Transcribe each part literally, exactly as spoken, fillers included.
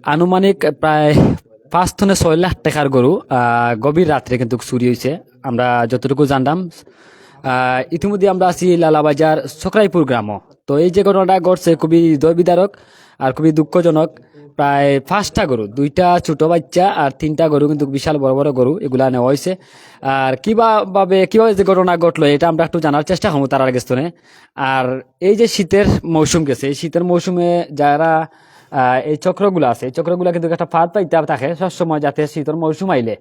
আনুমানিক প্রায় পাঁচ থনে ছয় লাখ টেকার গরু আহ, গভীর রাত্রে কিন্তু চুরি অইছে। আমরা যতটুকু জানলাম, আহ, ইতিমধ্যে আমরা আছি লালাবাজার চক্রাইপুর গ্রামো। তো এই যে ঘটনাটা ঘটছে, খুবই হৃদয় বিদারক আর খুবই দুঃখজনক। প্রায় পাঁচটা গরু, দুইটা ছোট বাচ্চা আর তিনটা গরু কিন্তু বিশাল বড় বড় গরু, এগুলা নেওয়া হয়েছে। আর কিভাবে কিভাবে যে ঘটনা ঘটলো, এটা আমরা একটু জানার চেষ্টা করবো তারার গেছ থনে। আর এই যে শীতের মৌসুম গেছে, এই শীতের মৌসুমে যারা আহ, এই চক্রগুলা আছে, এই চক্রগুলা কিন্তু একটা ফাঁদ পাইতা থাকে সবসময়, যাতে শীতের মৌসুম আইলে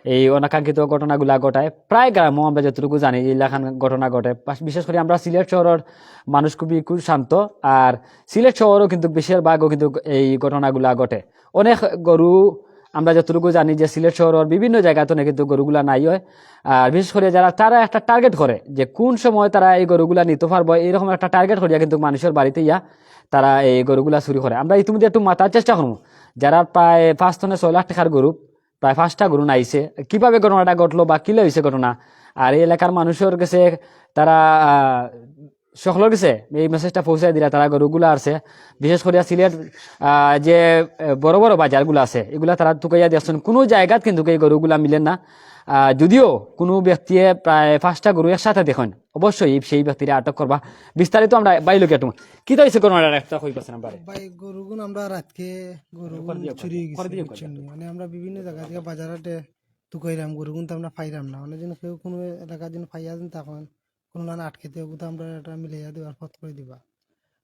এই অনাকাঙ্ক্ষিত ঘটনাগুলা ঘটায়। প্রায় গ্রামও আমরা যতটুকু জানি, এই লাখান ঘটনা ঘটে। পাশ- বিশেষ করে আমরা সিলেট শহরের মানুষ খুবই খুব শান্ত, আর সিলেট শহরও কিন্তু বেশিরভাগও কিন্তু এই ঘটনাগুলা ঘটে। অনেক গরু আমরা যতটুকু জানি যে সিলেট শহরের বিভিন্ন জায়গা থেকে কিন্তু গরুগুলা নাই হয়। আর বিশেষ করে যারা, তারা একটা টার্গেট করে যে কোন সময় তারা এই গরুগুলা নিতে পারবো, এইরকম একটা টার্গেট করিয়া কিন্তু মানুষের বাড়িতে ইয়া তারা এই গরুগুলা চুরি করে। আমরা ইতিমধ্যে একটু মাতার চেষ্টা করবো, যারা প্রায় পাঁচ থনে ছয় লাখ টেকার গরু, প্রায় পাঁচটা গরু নাইছে, কিভাবে ঘটনাটা ঘটলো বা কিলা হয়েছে ঘটনা। আর এই এলাকার মানুষের গেছে, তারা আহ, সকলের গেছে এই মেসেজটা পৌঁছাই দিলা, তারা গরুগুলা আছে, বিশেষ করিয়া সিলেট আহ, যে আহ, বড় বড় বাজারগুলো আছে, এগুলা তারা তুকাইয়া দেখছেন, কোনো জায়গাত কিন্তু এই গরুগুলা মিলে না। আহ, যদিও কোনো ব্যক্তিয়ে প্রায় পাঁচটা গরু একসাথে দেখেন, অবশ্যই সেই ব্যক্তিরে আটক করবা। বিস্তারিত আমরা বাইরে লোকে একটু কিতা হয়েছে ঘটনাটা একটা কই পাচ্ছেন আমরা। ভাই, গরুগুন আমরা রাতকে গরুগুন করে দিও, চুরি করে গেছে, দিও, বুঝছেন নি? মানে আমরা বিভিন্ন জায়গা থেকে বাজার হাটে তুকাইলাম, গরুগুন তো আমরা পাইলাম না। মানে যেন কেউ কোনো এলাকা যেন পাইয়া যেন তখন কোনো লান আটকেতে ওগুলো আমরা একটা মিলাইয়া দেওয়ার পথ করে দিবা।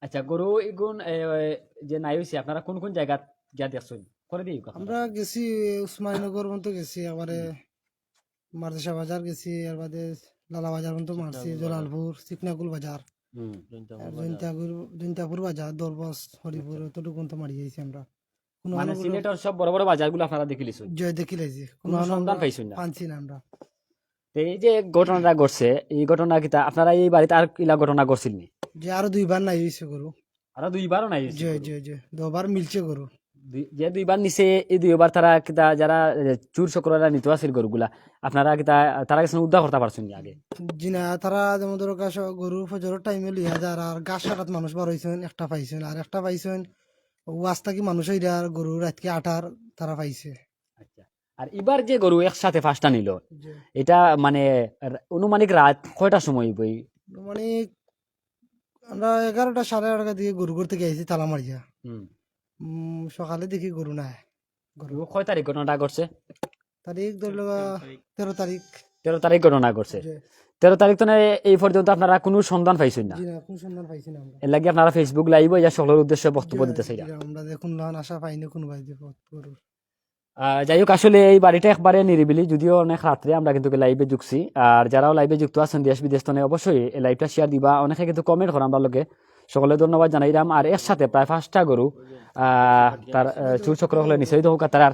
আচ্ছা, গরু এগুন এ, এ, যে নাই হইছে, আপনারা কোন কোন জায়গা গিয়া দেখছেন? করে দিই কথা। আমরা গেছি উসমানীনগর পর্যন্ত গেছি, একবারে মাদ্রাসা বাজার গেছি, এর বাদে লালা বাজার পর্যন্ত মারছি, জলালপুর, চিকনাকুল বাজার, হুম। আর জৈন্তাপুর, জৈন্তাপুর বাজার, দরবস, হরিপুর, অতটুকু পর্যন্ত মারি আইছি আমরা। কোনো মানে কোনো সিলেটের সব বড় বড় বাজারগুলো আপনারা দেখিলিছেন? জয় দেখিলাইছি। কোনো কোনো সন্ধান পাইছেন না? পাইছি না আমরা। তো এই যে ঘটনাটা ঘটছে, এই ঘটনা কিতা আপনারা এই বাড়িতে আর কিলা ঘটনা ঘটছিল নি? যে আরো দুইবার নাই হইছে গরু। আরো দুইবারও নাই হইছে জি, গরু? জি, জি। দুইবার মিলছে গরু। দুই-, যে দুইবার নিছে, এই দুইবার তারা কিতা যারা, এ, চুর চক্ররা নিতে আসিল গরুগুলা, আপনারা কিতা তারা কিছু উদ্ধার করতে পারছেন নি আগে? জি না, তারা যেমন ধরো ঘাস, গরু ফজরের টাইমে লইয়া যার আর ঘাস কাটাত মানুষ বার হইছেন, একটা পাইছেন, আর একটা পাইছেন ও আস্তা কি মানুষ হইলে আর গরু রাতকে আটার তারা পাইছে। আচ্ছা, আর এবার যে গরু একসাথে পাঁচটা নিল, জি। এটা মানে রা-, আনুমানিক রাত কয়টার সময় হইব? এই আনুমানিক আমরা এগারোটা, সাড়ে এগারোটার দিকে গরু ঘর থেকে আইছি তালা মারিয়া। হুম। উম, সকালে দেখি গরু নাই। গরু কয় তারিখ ঘটনাটা ঘটছে? তারিখ ধরলো তেরো তারিখ। তেরো তারিখ ঘটনা ঘটছে। জি। তেরো তারিখ তো না, এই পর্যন্ত আপনারা কোনো সন্ধান পাইছেন না? জি না, কোনো সন্ধান পাইছি না আমরা। এর লাগি আপনারা Facebook live-এ ইয়া সকলের উদ্দেশ্যে বক্তব্য জি, দিতে চাইরা। জি, আমরা যে কোনো লান আশা পাইনি কোনো ভাই যে পথ গরুর। আহ, যাই হোক, আসলে এই বাড়িটা একবারে নিরিবিলি, যদিও অনেক রাত্রে আমরা কিন্তু live-এ ঢুকছি। আর যারাও live-এ যুক্ত আছেন দেশ বিদেশ তনে, অবশ্যই এই live-টা share দিবা। অনেকে কিন্তু comment করেন আমরা লোকে, সকলে ধন্যবাদ জানাইলাম। আর একসাথে প্রায় পাঁচটা গরু, আহ, তার, আহ, চুর চক্র হলে নিশ্চয়ই তো হোক, তারার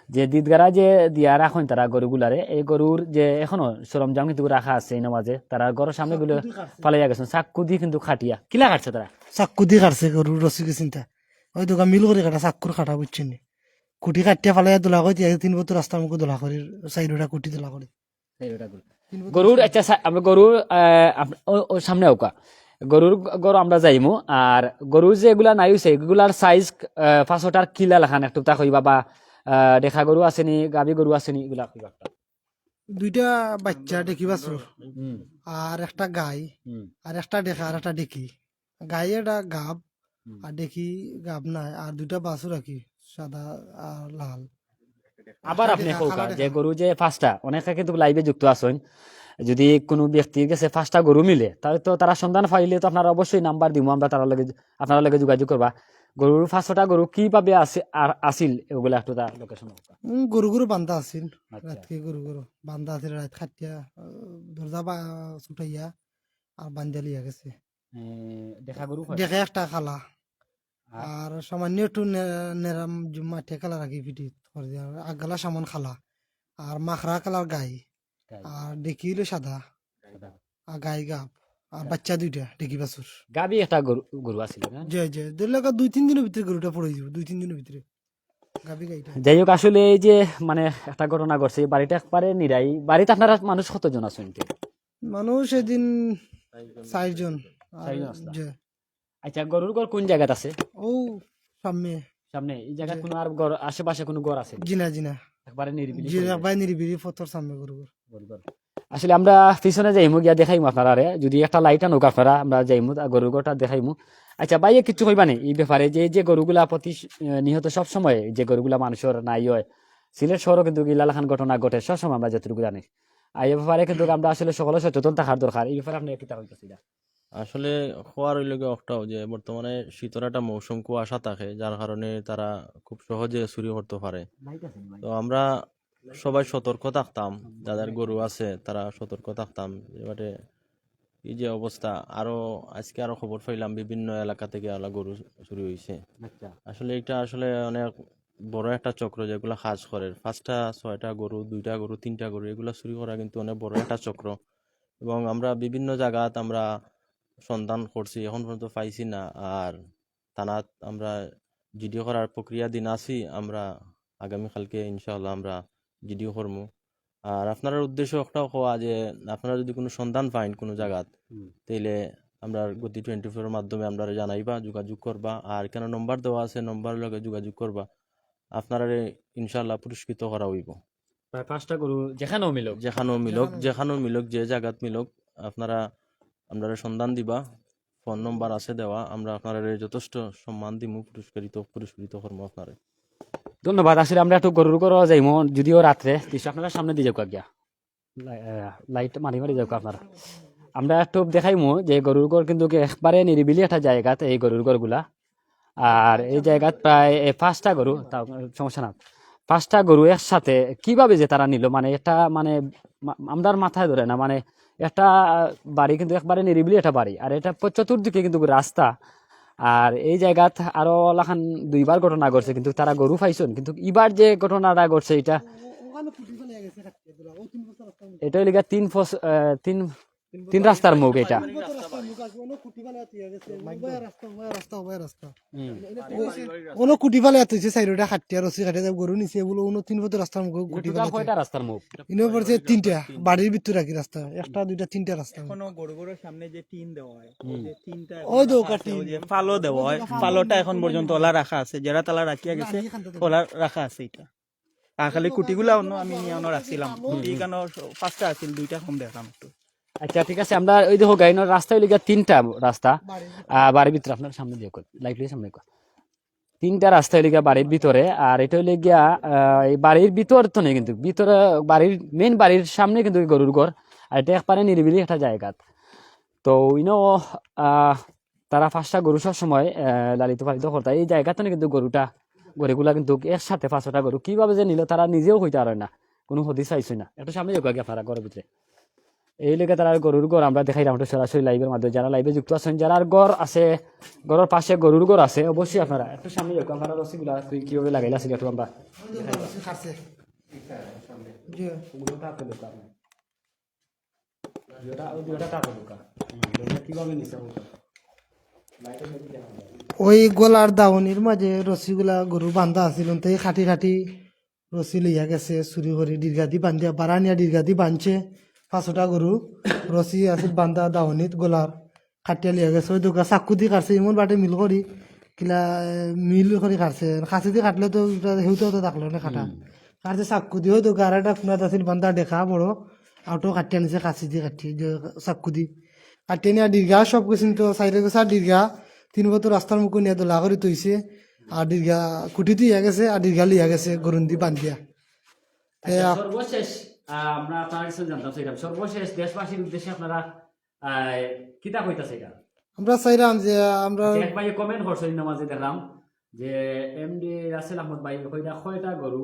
যে দিদগারা যে দিয়া রাখেন তারা গরুগুলারে, এই গরুর যে এখনো সরঞ্জাম কিন্তু রাখা আছে এই নামাজে, তারা ঘরের সামনে গুলো ফালাইয়া গেছেন, চাক্কু দি কিন্তু খাটিয়া। কিলা কাটছে তারা? চাক্কু দি কাটছে গরুর রসি গেছিনতা। ওই দোকান মিল করে কাটা, চাক্কুর কাটা, বুঝছেন নি? কুটি কাটিয়া ফালাইয়া দোলা করে, তিন বছর রাস্তার মুখে দোলা করে, সাইডটা কুটি দোলা করে। এই ওটা গরু। তিন বছর গরুর, আচ্ছা, সা-, আমরা গরুর, আহ, আপ-, ও, ও সামনে হোকা। গরুর গ-, গরু আমরা যাইমু। আর গরুর যে এগুলা নাই হইছে, এগুলার size, আহ, পাঁচটার কিলা লাখান একটু তা কইবা বা, আহ, দেখা গরু আছেনি, গাভী গরু আছেনি, এগুলা কইবা একটা। দুইটা বাচ্চা ডেকি বাছুর, হুম। আর একটা গাই, হুম। আর একটা ডেকা, আর একটা ডেকি। গাই এটা গাব, হুম। আর ডেকি গাব নাই, আর দুইটা বাছুর রাখি, সাদা আর লাল। আবার একটা আপনি ডেকা, কউকা কালা যে ডেকা। গরু যে পাঁচটা, অনেকে কিন্তু live-এ যুক্ত আছেন, যদি কোনো ব্যক্তির গেছে পাঁচটা গরু মিলে, তাহলে তো তারা সন্ধান পাইলে তো আপনারা অবশ্যই নাম্বার দিমু, আমরা তারা লগে, আপনারা লগে যোগাযোগ করবা। গরুর পাঁচটা গরু কিভাবে আছে, আর আছিল, এগুলা একটু তার location হোক। উম, গরু গরু বান্ধা আছিল, আচ্ছা। রাতকে গরু গরু বান্ধা আছিল, রাত খাটিয়া, আহ, দরজা বা ছুটাইয়া আর বান্ধা লিয়া গেছে। এ, দেখা গরু কয়? দেখা একটা খালা। আর? আর সামান্য একটু নে-, নেরাম জুম্মা ঠেকালা রাখি ফিটি করে দিয়া, আর আগলা সামন খালা। আর মাখরা কালার গাই। গাই। আর ডেকি হইলো সাদা। সাদা। আর গাই গাব। আর গাই। বাচ্চা দুইটা, ডেকি বাছুর। গাবি একটা গরু, গরু আছিল না? জি, জি। ধরলে দুই তিন দিনের ভিতরে গরুটা পড়ে যাবে, দুই তিন দিনের ভিতরে। গাবি গাইটা। যাই হোক, আসলে এই যে মানে একটা ঘটনা ঘটছে, এই বাড়িটা একবারে নিরাই। বাড়িতে আপনারা মানুষ কতজন আছেন? মানুষ এদিন চারজন। আর চারজন আসলা? জি। আচ্ছা, গরুর ঘর কোন জায়গাত আছে? ও সামনে। সামনে এই জায়গায় জি। কোনো আর ঘর, আশেপাশে কোনো ঘর আছে নি? জি না, জি না। একবারে নিরিবিলি জি, পরিবেশ। একবারে নিরিবিলি পথর সামনে গরু ঘর। ঘর ঘর। আসলে আমরা পিছনে যাইমু, গিয়া দেখাইমু আপনারারে। যদি একটা লাইট আনুক আপনারা, আমরা যাইমু, আর গরুর ঘরটা দেখাইমু। আচ্ছা ভাই, কিছু কইবা নি এই ব্যাপারে, যে যে গরুগুলা প্রতি আহ, নিহত সব সময় যে গরুগুলা মানুষের নাই হয়, সিলেট শহরও কিন্তু ইলালাখান ঘটনা ঘটে, সব সময় আমরা যতটুকু জানি। আর এই ব্যাপারে কিন্তু আমরা আসলে সকলে সচেতন থাকার দরকার। এই ব্যাপারে আপনি কিতা কইতেছেন? আসলে খোয়ার ওই লগে একটাও যে বর্তমানে শীতর একটা মৌসুম, কুয়াশা থাকে, যার কারণে তারা খুব সহজে চুরি করতে পারে। তো আমরা সবাই সতর্ক থাকতাম, যাদের গরু আছে তারা সতর্ক থাকতাম। এবারে এই যে অবস্থা, আরো আজকে আরো খবর পাইলাম বিভিন্ন এলাকা থেকে আলা গরু চুরি হয়েছে। আচ্ছা। আসলে এটা আসলে অনেক বড় একটা চক্র যেগুলা কাজ করে, পাঁচটা ছয়টা গরু, দুইটা গরু, তিনটা গরু, এগুলা চুরি করা কিন্তু অনেক বড় একটা চক্র। এবং আমরা বিভিন্ন জায়গাত আমরা সন্ধান করছি, এখন পর্যন্ত পাইছি না। আর থানাত আমরা জিডি করার প্রক্রিয়াধীন আছি। আমরা আগামীকালকে ইনশাআল্লাহ আমরা জিডিও করমু। আর আপনারার উদ্দেশ্য একটাও কওয়া যে আপনারা যদি কোনো সন্ধান পাইন কোনো জায়গাত, হুম। তাইলে আমরা গতি টোয়েন্টি ফোর মাধ্যমে আমরা জানাইবা, যোগাযোগ করবা। আর কেন নম্বর দেওয়া আছে, নম্বর লগে যোগাযোগ করবা, আপনারারে ইনশাআল্লাহ পুরস্কৃত করা হইব। প্রায় পাঁচটা গরু যেখানেও মিলুক। যেখানেও মিলুক, যেখানেও যেখানেও মিলুক, যে জায়গাত মিলুক, আপনারা আমরা সন্ধান দিবা, ফোন নম্বর আছে দেওয়া, আমরা আপনারা যথেষ্ট সম্মান দিমু, পুরস্কৃত পুরস্কৃত করবো আপনারা। ধন্যবাদ। আসলে আমরা একটু গরুর ঘরও যাইমু, যদিও রাত্রে, কিছু আপনারা সামনে দিয়ে যাউক গিয়া। লা-, আহ, লাইট মারি মারি যাউক আপনারা। আমরা একটু দেখাইমু যে গরুর ঘর কিন্তু কি একবারে নিরিবিলি একটা জায়গাত এই গরুর ঘরগুলা। আর এই জায়গাত প্রায় এ, পাঁচটা গরু, তাও সমস্যা না, পাঁচটা গরু একসাথে কিভাবে যে তারা নিল, মানে এটা মানে মা-, আমরার মাথায় ধরে না, মানে একটা বাড়ি কিন্তু একবারে নিরিবিলি একটা বাড়ি, আর এটা প-, চতুর্দিকে কিন্তু রাস্তা। আর এই জায়গাত আরো লাখান দুইবার ঘটনা ঘটছে, কিন্তু তারা গরু পাইছন, কিন্তু ইবার যে ঘটনাটা ঘটছে এটা, এটা হইল গিয়া তিন ফস-, আহ, তিন, তিন রাস্তার মুখ এটা। রাস্তা, উবায় রাস্তা। অনো কুটি ফালে এত হইছে, সাইডটা কাটিয়া রশি কাটিয়া গরু নিছে, বলে অনো তিন ফুট রাস্তার মুখে কুটি ফালে। কয়টা রাস্তার মুখ? ইনো পড়ছে তিনটা, বাড়ির ভিতরে রাখি রাস্তা, একটা, দুইটা, তিনটা রাস্তা। এখনো গরু গরুর সামনে যে টিন দেওয়া হয়, ওই হুম। যে টিনটা ওই তো রাখা আছে, কাটি। ওই যে ফালো দেওয়া হয়, ফালোটা এখন পর্যন্ত ওলা রাখা আছে, যেটা তালা রাখিয়া গেছে, ওলা রাখা আছে এটা। আর খালি কুটিগুলা অন্য আমি নিয়ে অন্য রাখছিলাম, কুটি কেন পাঁচটা আছিল, দুইটা কম দেখলাম একটু। আচ্ছা, ঠিক আছে, আমরা ওই দেখো গাইনর রাস্তা হইলে গিয়া তিনটা রাস্তা, আহ, বাড়ির ভিতরে, আপনার সামনে দিয়ে কর, লাইট সামনে কর। তিনটা রাস্তা হইলে গিয়া বাড়ির ভিতরে, আর এটা হইলে গিয়া আহ, এই বাড়ির ভিতর তো নেই, কিন্তু ভিতরে বাড়ির মেইন বাড়ির সামনে কিন্তু গরুর ঘর, আর এটা একবারে নিরিবিলি একটা জায়গা। তো ইনো আহ, তারা পাঁচটা গরু সব সময় আহ, লালিত পালিত করতা। এই জায়গাতে কিন্তু গরুটা, গরুগুলা কিন্তু একসাথে পাঁচটা গরু কিভাবে যে নিল তারা নিজেও কইতা পারে না, কোনো হদিস পাইছে না। একটু সামনে যাউক আগে আপনারা ঘরের ভিতরে। এই লেগে তারা গরুর ঘর আমরা দেখাইলাম একটু সরাসরি লাইভের মাধ্যমে। যারা লাইভে যুক্ত আছেন, যারার ঘর আছে, ঘরের পাশে গরুর ঘর আছে, অবশ্যই আপনারা একটু সামনে যাউক। আপনারা রশিগুলা তুই কিভাবে লাগাইলা সেটা একটু আমরা কাটছে। জি। ওগুলো তো আপনি দেখতে পাবেন। ওটা, ওই দুইটা তার দোকান। হুম, ওটা কিভাবে নিছে ওটা? ওই গলার দাওনির মাঝে রশিগুলা গরু বান্ধা আছিল, তাই কাটি কাটি রশি লইয়া গেছে চুরি করি, দীর্ঘাদি বান্ধিয়া, বারানিয়া দীর্ঘাদি বানছে পাঁচটা গরু, রশি আছিল বান্ধা দাওনিত গলার, কাটিয়া লইয়া গেছে। ওই দোকান চাক্কু দি কাটছে, এমন বাটে মিল করি, কিলা, এ, মিল করি কাটছে। কাঁচি দি কাটলে তো এটা হেউতে হতে থাকলো না কাটা। কাটছে চাক্কু দি, ওই দোকান আর একটা কুনাত আছিল বান্ধা দেখা বড়, আউটো কাটিয়া নিছে কাঁচি দি কাটি, যে চাক্কু দি। কাটিয়া নিয়া দীর্ঘা সব কিছু তো সাইডে গেছে, আর দীর্ঘা তিন বছর রাস্তার মুখে নিয়ে দোলা করি তৈছে, আর দীর্ঘা কুটি দিয়া গেছে, আর দীর্ঘা লইয়া গেছে গরুন্দি বান্ধিয়া। এ, আচ্ছা, আপ- সর্বশেষ আহ, আমরা আপনার কাছে জানতাম চাইলাম, সর্বশেষ দেশবাসীর উদ্দেশ্যে আপনারা আহ, কিতা কইতা চাইরা? আমরা চাইলাম যে আমরা আচ্ছা, এক ভাই কমেন্ট করছে, এই নামাজে দেখলাম যে এমডি রাসেল আহমদ ভাই কইরা কয়টা গরু,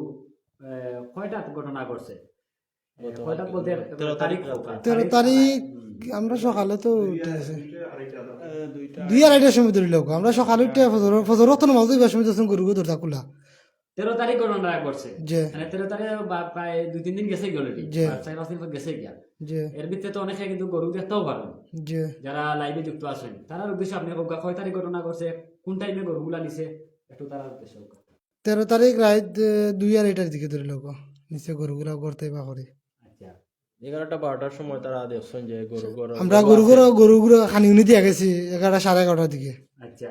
আহ, কয়টা ঘটনা ঘটছে? আহ, গত কয়টা কালকে, বলতে তেরো তারিখ রাতে। তেরো তারিখ আমরা সকালে তো উঠে আছে। দুই আড়াইটার সময় ধরি লোক। আমরা সকালে উঠে ফজর, ফজর অক্ত নামাজ দিবার সময় যখন গরু গরু ধরতা খুলা। তেরো তারিখ ঘটনা ঘটছে। যে। মানে তেরো তারিখ বা প্রায় দুই তিন দিন গেছে গিয়া already। যে। বা চার পাঁচ দিন পর গেছে গিয়া। যে। এর ভিতরে তো অনেকে কিন্তু গরু দেখতেও পারেন। যে। যারা লাইভে যুক্ত আছেন, তারার উদ্দেশ্যে আপনি কউক্কা কয় তারিখ ঘটনা ঘটছে, কোন টাইমে গরুগুলা নিছে, একটু তারার উদ্দেশ্যে কউক্কা। তেরো তারিখ রাত, এ, দুই আড়াইটার দিকে ধরি লোক। নিচে গরুগুলা করতে বা করে। আচ্ছা। এগারোটা বারোটার সময় তারা দেখছেন যে গরু গরু আমরা গরু গরু, গরু গরু খানি উনি দিয়া গেছি এগারোটা, সাড়ে এগারোটার দিকে। আচ্ছা।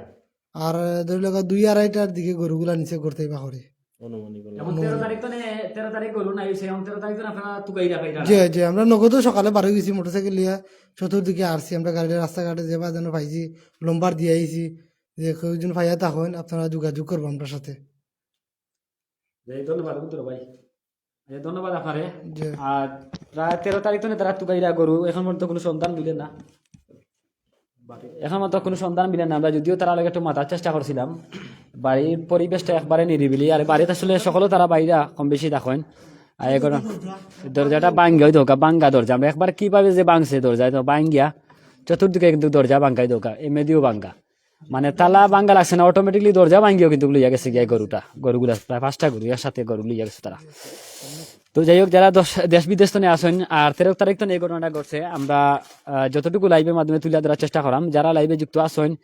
আর ধরি লওকা দুই আড়াইটার দিকে গরুগুলা নিচে ঘর থাকি বার করে। অনুমানিক হলো। এখন তেরো তারিখ তো নে, তেরো তারিখ গরু নাই, সেই তেরো তারিখ তো আপনারা তুকাইরা পাইরা না। জি, জি, আমরা নগদও সকালে বারই গেছি মোটরসাইকেল লইয়া, চতুর্দিকে আরছি আমরা গাড়ির রাস্তাঘাটে, যেবা যেন পাইছি, নম্বর দিয়া আইছি, যে কেউ যদি পাইয়া থাকইন আপনারা যোগাযোগ করবা আমরার সাথে। জি, ধন্যবাদ বুদ্ধুর ভাই। জি, ধন্যবাদ আপনারে। জি। আর প্রায় তেরো তারিখ তো নে তারা তুকাইরা গরু, এখন পর্যন্ত কোনো সন্ধান মিলে না। এখন পর্যন্ত কোনো সন্ধান মিলে না। আমরা যদিও তারা লগে একটু মাতার চেষ্টা করছিলাম, বাড়ির পরিবেশটা একবারে নিরিবিলি, আর বাড়িত আসলে সকলে তারা বাইরা কম বেশি থাকইন। আর এখন দরজাটা ভাঙ্গা, ওই দরজা, ভাঙ্গা দরজা। আমরা একবার কিভাবে যে ভাঙছে দরজা, তো ভাঙ্গিয়া চতুর্দিকে কিন্তু দরজা ভাঙ্গাই দরকার, এমনিও ভাঙ্গা, মানে তালা ভাঙ্গা লাগছে না, অটোমেটিকলি দরজা ভাঙ্গিও কিন্তু লইয়া গেছে গিয়া গরুটা, গরুগুলা প্রায় পাঁচটা গরু একসাথে গরু লইয়া গেছে তারা। তো যাই হোক, যারা দশ- দেশ বিদেশ তো আছইন, আর তেরো তারিখ তো এই ঘটনাটা ঘটছে, আমরা আহ, যতটুকু লাইভের মাধ্যমে তুলে ধরার চেষ্টা করাম। যারা লাইভে যুক্ত আছইন,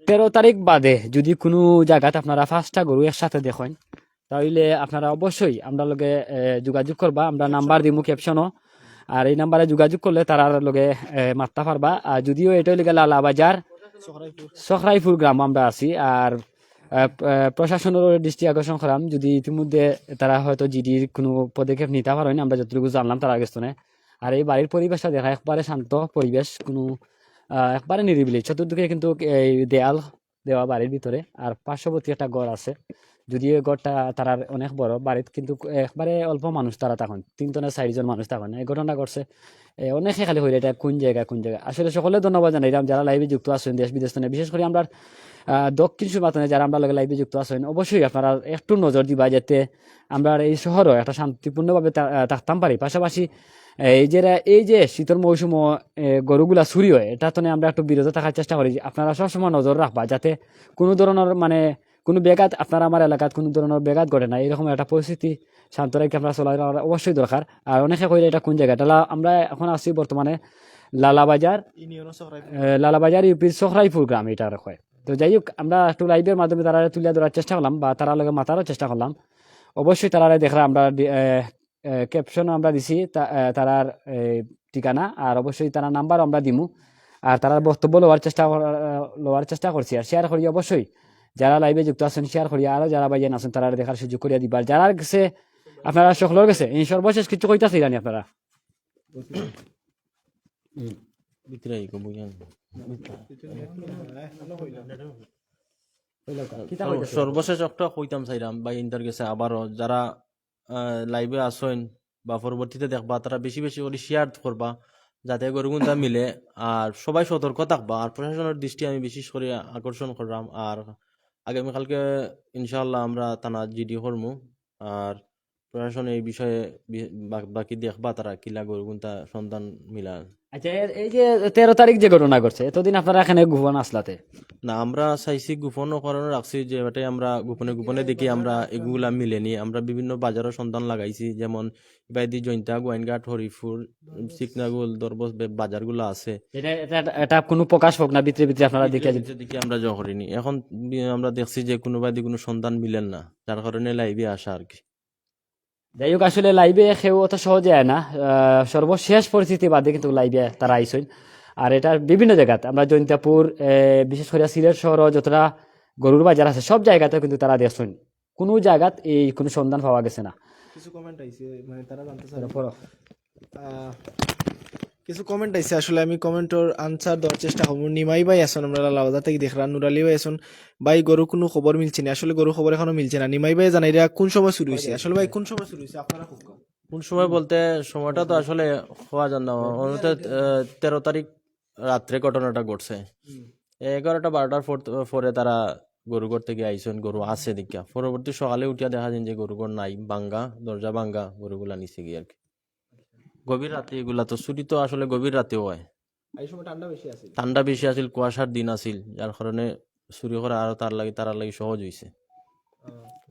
তেরো তারিখ বাদে যদি কোনো জায়গাত আপনারা পাঁচটা গরু একসাথে দেখইন, তাহলে আপনারা অবশ্যই আমরার লগে এ, যোগাযোগ করবা। আমরা নাম্বার দিমু ক্যাপশনও, আর এই নাম্বারে যোগাযোগ করলে তারার লগে এ, মাততা পারবা। আর যদিও এটা হইলে লালাবাজার সখরাইপুর গ্রাম আমরা আছি, আর আহ, আহ, প্রশাসনের দৃষ্টি আকর্ষণ করাম, যদি ইতিমধ্যে তারা হয়তো জিডির কোনো পদক্ষেপ নিতা পারইন, আমরা যতটুকু জানলাম তারার গেছ থনে। আর এই বাড়ির পরিবেশটা দেখা একবারে শান্ত পরিবেশ, কোনো আহ, একবারে নিরিবিলি, চতুর্দিকে কিন্তু এই দেয়াল দেওয়া বাড়ির ভিতরে, আর পার্শ্ববর্তী একটা ঘর আছে, যদিও এই ঘরটা তারার অনেক বড়, বাড়িত কিন্তু একবারে অল্প মানুষ তারা থাকইন, তিনজনের চাইরজন মানুষ থাকইন। এই ঘটনা ঘটছে, এ, অনেকে খালি কইরা এটা কোন জায়গা, কোন জায়গা। আসলে সকলে ধন্যবাদ জানাইলাম যারা লাইভে যুক্ত আছইন দেশ বিদেশ থনে, বিশেষ করে আমরার আহ, দক্ষিণ সুরমা থনে যারা আমরার লগে লাইভে যুক্ত আছইন, অবশ্যই আপনারা একটু নজর দিবা যাতে আমরার এই শহরও একটা শান্তিপূর্ণভাবে তা- আহ, থাকতাম পারি। পাশাপাশি এই যে রা- এই যে শীতর মৌসুমও এ, গরুগুলা চুরি হয়, এটা থনে আমরা একটু বিরত থাকার চেষ্টা করি। আপনারা সবসময় নজর রাখবা যাতে কোনো ধরনের মানে কোনো ব্যাঘাত আপনারা আমার এলাকাত কোনো ধরনের ব্যাঘাত ঘটে না, এরকম একটা পরিস্থিতি শান্ত রাখি আমরা চলার অবশ্যই দরকার। আর অনেকে কইরা এটা কোন জায়গা, এটা লা- আমরা এখন আছি বর্তমানে লালাবাজার, ইউনিয়ন সখরাইপুর। এ, লালাবাজার ইউপির সখরাইপুর গ্রাম এটা আর হয়। তো যাই হোক, আমরা একটু লাইভের মাধ্যমে তারারে তুলে ধরার চেষ্টা করলাম বা তারার লগে মাতারও চেষ্টা করলাম। অবশ্যই তারারে দেখরা আমরা ডি- এ, এ, ক্যাপশনও আমরা দিছি তা- এ, তারার এ, ঠিকানা, আর অবশ্যই তারার নাম্বারও আমরা দিমু। আর তারার বক্তব্য লওয়ার চেষ্টা কর- লওয়ার চেষ্টা করছি। আর শেয়ার করি অবশ্যই, যারা লাইভে যুক্ত আছইন শেয়ার করি, আরও যারা ভাইয়াইন আছইন তারারে দেখার সুযোগ করিয়া দিবা। আর যারার গেছে আপনারা সকলের গেছে এই সর্বশেষ কিছু কইতা চাইরানি আপনারা? ভিতরে আই, কবুল জান। কিতা সর্ব- কইতা চাইরা? সর্বশেষ একটা কইতাম চাইরাম ভাইয়াইন্তর গেছে আবারও যারা লাইভে আছইন বা পরবর্তীতে দেখবা, তারা বেশি বেশি করি শেয়ার করবা যাতে গরুগুনতা মিলে। আর সবাই সতর্ক থাকবা। আর প্রশাসনের দৃষ্টি আমি বিশেষ করি আকর্ষণ করলাম। আর আগামীকালকে ইনশাআল্লাহ আমরা থানা জিডি করমু। আর প্রশাসন এই বিষয়ে বি- বা- বাকি দেখবা তারা কিলা গরুগুনতা সন্ধান মিলার। আচ্ছা, এ- এই যে তেরো তারিখ যে ঘটনা ঘটছে, এতদিন আপনারা এখানে গোপন আসলাতে? না, আমরা চাইছি গোপন কারণে রাখছি যে এবারে আমরা গোপনে গোপনে দেখি আমরা এগুলা মিলেনি। আমরা বিভিন্ন বাজারও সন্ধান লাগাইছি, যেমন ইবাদি জৈন্তা, গোয়াইনঘাট, হরিপুর, সিকনাগুল, দরবস বে- বাজারগুলা আছে। এটা এটা এটা কোনো প্রকাশ হোক না, ভিতরে ভিতরে আপনারা দেখে ভিতরে দেখি আমরা জমা করিনি। এখন বি- আমরা দেখছি যে কোনো বাদি কোনো সন্ধান মিলেন না, যার কারণে লাইভে আসা আর কি। যাই হোক, আসলে লাইভে কেউ অত সহজে আয় না। আহ, সর্বশেষ পরিস্থিতি বাদে কিন্তু লাইভে তারা আইছইন। আর এটা বিভিন্ন জায়গাত আমরা জৈন্তাপুর, এ, বিশেষ করে সিলেট শহর যতটা গরুর বাজার আছে সব জায়গাতে কিন্তু তারা দেখছইন, কোনো জায়গাত এই কোনো সন্ধান পাওয়া গেছে না। কিছু কমেন্ট আইছে, মানে তারা জানতে চায়। তারপর আহ, কিছু কমেন্ট আইছে, আসলে আমি কমেন্টর আনসার দেওয়ার চেষ্টা করবো। নিমাই ভাই আছইন, আমরা লালাবাজার থাকি দেখরা, নুরালি ভাই আছইন, ভাই গরু কোনো খবর মিলছে না। আসলে গরু খবর এখনো মিলছে না। নিমাই ভাই জানাইরা কোন সময় চুরি হইছে, আসলে ভাই কোন সময় চুরি হইছে আপনারা খুব কম। কোন সময় বলতে সময়টা তো আসলে কওয়া যায় না। অন্তত, আহ, তেরো তারিখ রাত্রে ঘটনাটা ঘটছে। এগারোটা বারোটার পর, পরে তারা গরু ঘর থেকে আইছইন, গরু আছে দেখিয়া। পরবর্তী সকালে উঠিয়া দেখা যায় যে গরু ঘর নাই, ভাঙ্গা, দরজা ভাঙ্গা, গরুগুলা নিচে গিয়া আর কি। গভীর রাতে এগুলা তো চুরি তো আসলে গভীর রাতেও হয়। এই সময় ঠান্ডা বেশি আছে। ঠান্ডা বেশি আছিল, কুয়াশার দিন আছিল, যার কারণে চুরি করা আরো তার লাগি, তারার লাগি সহজ হইছে।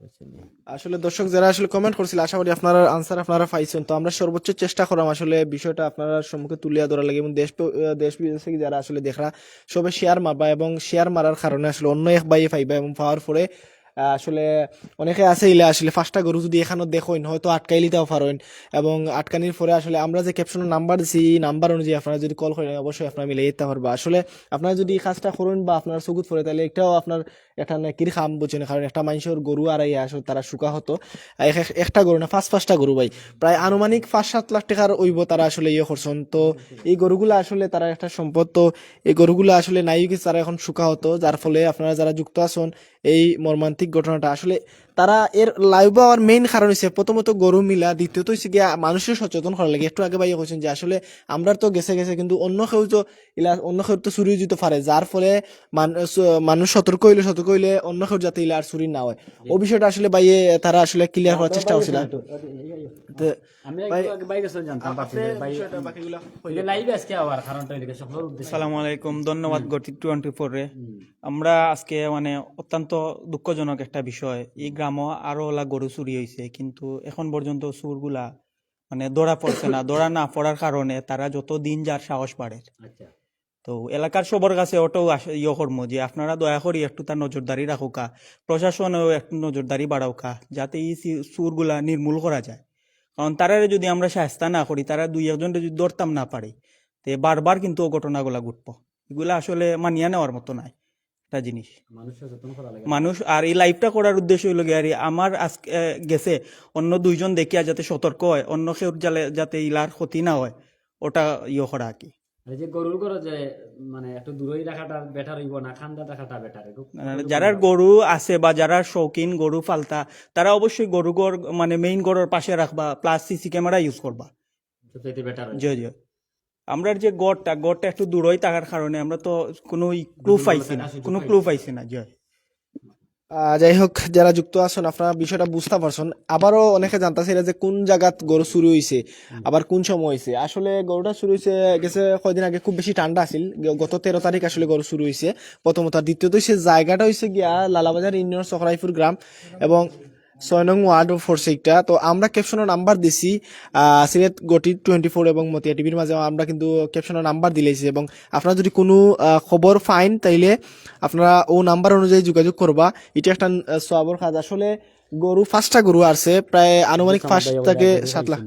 বুঝছেন নি? আসলে দর্শক যারা আসলে কমেন্ট করছিল, আশা করি আপনারা আনসার আপনারা পাইছেন। তো আমরা সর্বোচ্চ চেষ্টা করলাম আসলে বিষয়টা আপনারা সম্মুখে তুলিয়া ধরার লাগি, এবং দেশ প- আহ, দেশ বিদেশ থেকে যারা আসলে দেখরা সবে শেয়ার মারবা, এবং শেয়ার মারার কারণে আসলে অন্য এক ভাইয়ে পাইবা এবং পাওয়ার পরে আহ, আসলে অনেকে আছে ইলা আসলে পাঁচটা গরু যদি এখানো দেখইন, হয়তো আটকাইলিতাও পারইন। এবং আটকানির পরে আসলে আমরা যে ক্যাপশনো নাম্বার দিছি, এই নাম্বার অনুযায়ী আপনারা যদি কল করেন, অবশ্যই আপনারা মিলাই দিতা পারবা। আসলে আপনারা যদি এই কাজটা করেন বা আপনার চকুত পড়ে, তাহলে এটাও আপনার একটা নেকির কাম, বুঝছেন? কারণ একটা মানুষের গরু আর এই আসলে তারা সুখা হতো। এক- এক- একটা গরু না, পাঁচ পাঁচটা গরু ভাই, প্রায় আনুমানিক পাঁচ সাত লাখ টাকার অইব তারা আসলে ইয়ে করছেন। তো এই গরুগুলা আসলে তারা একটা সম্পদ, তো এই গরুগুলা আসলে নাই কিছু, তারা এখন সুখা হতো। যার ফলে আপনারা যারা যুক্ত আছেন এই মর্মান্তিক ঘটনাটা, আসলে তারা এর লাইভ হওয়ার মেইন কারণ হইছে প্রথমত গরু মিলা, দ্বিতীয়ত হইছে গিয়া মানুষের সচেতন করা লাগে। একটু আগে ভাইয়া কইছেন যে আসলে আমরা তো গেছে গেছে, কিন্তু অন্য কেউ তো ইলা অন্য কেউ তো চুরি দিতে পারে, যার ফলে মান-, স-, মানুষ সতর্ক হইলে, সতর্ক হইলে অন্য কেউ যাতে ইলা আর চুরি না হয়। ও বিষয়টা আসলে ভাইয়ে তারা আসলে ক্লিয়ার করার চেষ্টা করছিলা। তো আমি ভাই, একটু আগে ভাই গেছে জানতাম, বাকি আপনি ভাই বিষয়টা বাকিগুলা হইলে লাইভে আজকে আবার কারণটা হইলে গেছে আপনার উদ্দেশ্যে। আসসালামু আলাইকুম, ধন্যবাদ হুম। গতি টোয়েন্টি ফোর রে। হুম। আমরা আজকে মানে অত্যন্ত দুঃখজনক একটা বিষয়। এই গ্রামও আরো ওলা গরু চুরি হইছে, কিন্তু এখন পর্যন্ত চুরগুলা মানে ধরা পড়ছে না। ধরা না পড়ার কারণে তারা যত দিন যার সাহস বাড়ের। আচ্ছা। তো এলাকার সবার কাছে ওটাও আশ-, ইয়ে করবো যে আপনারা দয়া করি একটু তার নজরদারি রাখুকা, প্রশাসনেও একটু নজরদারি বাড়াউকা, যাতে এই চি-, চুরগুলা নির্মূল করা যায়। কারণ তারারে যদি আমরা শায়েস্তা না করি, তারা দুই একজনরে যদি ধরতাম না পারি, তে বারবার কিন্তু ও ঘটনাগুলা ঘটবো। এগুলা আসলে মানিয়া নেওয়ার মতো নয় একটা জিনিস। মানুষ সচেতন করা লাগে। মানুষ আর এই লাইভটা করার উদ্দেশ্য হইলো গিয়া আর আমার আজকে, আহ, গেছে অন্য দুইজন দেখিয়া যাতে সতর্ক হয়, অন্য কেউর জালে যাতে ইলার ক্ষতি না হয়, ওটা ইয়ে করা আর কি। আর এই যে গরুর ঘরো যে মানে একটু দূরই রাখাটা বেটার হইব না, খান্দা রাখাটা বেটার? মানে যারার গরু আছে বা যারা শৌখিন গরু পালতা, তারা অবশ্যই গরু ঘর মানে মেইন ঘরর পাশে রাখবা, প্লাস সিসি ক্যামেরা ইউজ করবা। সবচাইতে বেটার। জি, জি। আমরার যে ঘরটা, ঘরটা একটু দূরই থাকার কারণে আমরা তো কোনো ক্লু পাইছি না, কোনো ক্লু পাইছি না। জি। আহ, যাই হোক, যারা যুক্ত আছেন আপনারা বিষয়টা বুঝতে পারছেন। আবারও অনেকে জানতে চাইরা যে কোন জায়গাত গরু চুরি হইছে, হুম। আবার কোন সময় হইছে। আসলে গরুটা চুরি হইছে গেছে কয়দিন আগে, খুব বেশি ঠান্ডা আছিল, গ-, গত তেরো তারিখ আসলে গরু চুরি হইছে প্রথমত। আর দ্বিতীয়ত হইছে জায়গাটা হইছে গিয়া লালাবাজার ইউনিয়ন চকরাইপুর গ্রাম এবং ছয় নং ওয়ার্ড পড়ছে একটা। তো আমরা ক্যাপশনো নাম্বার দিছি, আহ, সিলেট গতি টোয়েন্টি ফোর এবং মতিয়া টিভির মাঝে আমরা কিন্তু ক্যাপশনো নাম্বার দিলাইছি, এবং আপনারা যদি কোনো, আহ, খবর পাইন তাইলে আপনারা ও নাম্বার অনুযায়ী যোগাযোগ করবা। এটা একটা, আহ, সওয়াবর কাজ। আসলে গরু, পাঁচটা গরু আছে, প্রায় আনুমানিক পাঁচ থেকে সাত লাখ।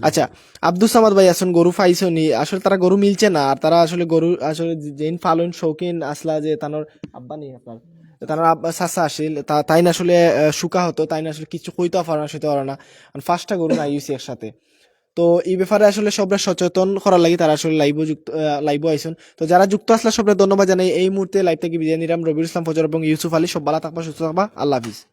আচ্ছা, আব্দুস সামাদ ভাই আছেন, গরু পাইছনি? আসলে তারা গরু মিলছে না, আর তারা আসলে গরু আসলে যে-, যেইন পালন শৌখিন আসলা যে তানোর আব্বা নেই আপনার, তানোর আব্বা চাচা আসিল, তা-, তাইন আসলে, আহ, সুখা হতো, তাইন আসলে কিছু কইতে পারে না, সইতে পারে না, আর পাঁচটা গরু নাই হইছে একসাথে। তো এই ব্যাপারে আসলে সবরে সচেতন করার লাগি তারা আসলে লাইভও যুক্ত, আহ, লাইভও আইছন। তো যারা যুক্ত আসলে সবরে ধন্যবাদ জানাই। এই মুহূর্তে লাইভ থেকে বিদায় নিলাম রবিউল ইসলাম ফজর এবং ইউসুফ আলী। সব ভালো থাকবা, সুস্থ থাকবা, আল্লাহ হাফিজ।